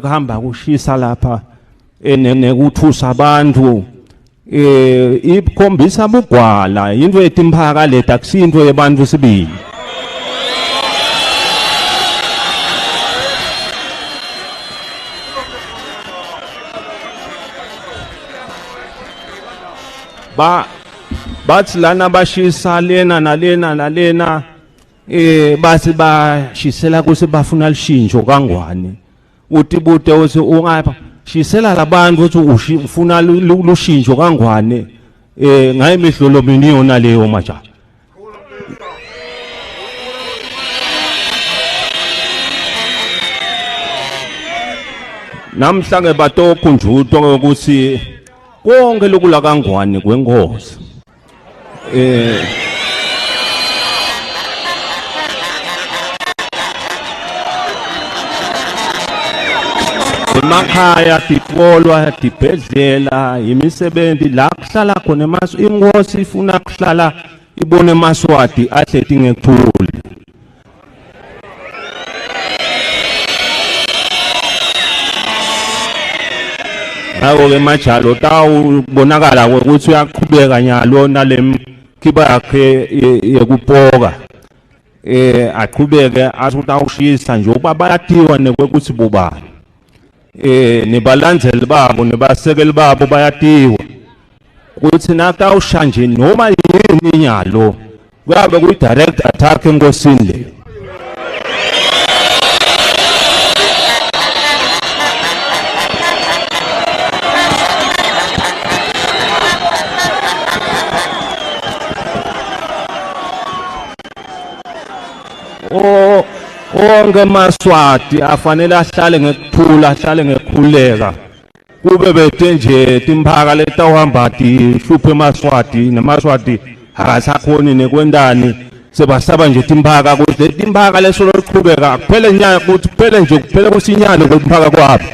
Kuhamba kushisa lapha nekuthusa abantu ikhombisa bugwala into yetimphaka leta akusinto yebantu sibili. Ba bathi lana bashisa lena nalena nalena bathi bashisela kuthi bafuna lishintsho kangwane. Utibute uthi ungapha shisela labantu uthi ufuna lushintsho kangwane ngaye mihlolo mini yona leyo majaha. Namhla ke batokhunjutwa ukuthi konke lokula kangwane kwenkosi. Emakhaya tikolwa tibhedlela imisebenzi la kuhlala khona emasu inkosi ifuna kuhlala ibone emaswati ahleti ngekuthula. Ngakho-ke majalo tawubonakala ukuthi uyaqhubeka nyalo nale mkhiba yakhe yekupoka aqhubeke athi utawushisa nje ukuba bayatiwa nekwekuthi bobani nebalandzeli babo nebasekeli babo bayatiwa ukuthi nakawusha nje noma yini nyalo kuyabe kuyi-direct attack enkosini leyo. Onke amaswati afanele ahlale ngekuthula, ahlale ngekukhululeka. Kube bete nje timphaka letawuhamba tihluphe emaswati nemaswati akasakhoni nekwentani sebasaba nje timphaka ukuthi leti timphaka lesolo liqhubeka kuphele nyaka ukuthi kuphele nje kuphele kusinyalo kwemphaka kwabo.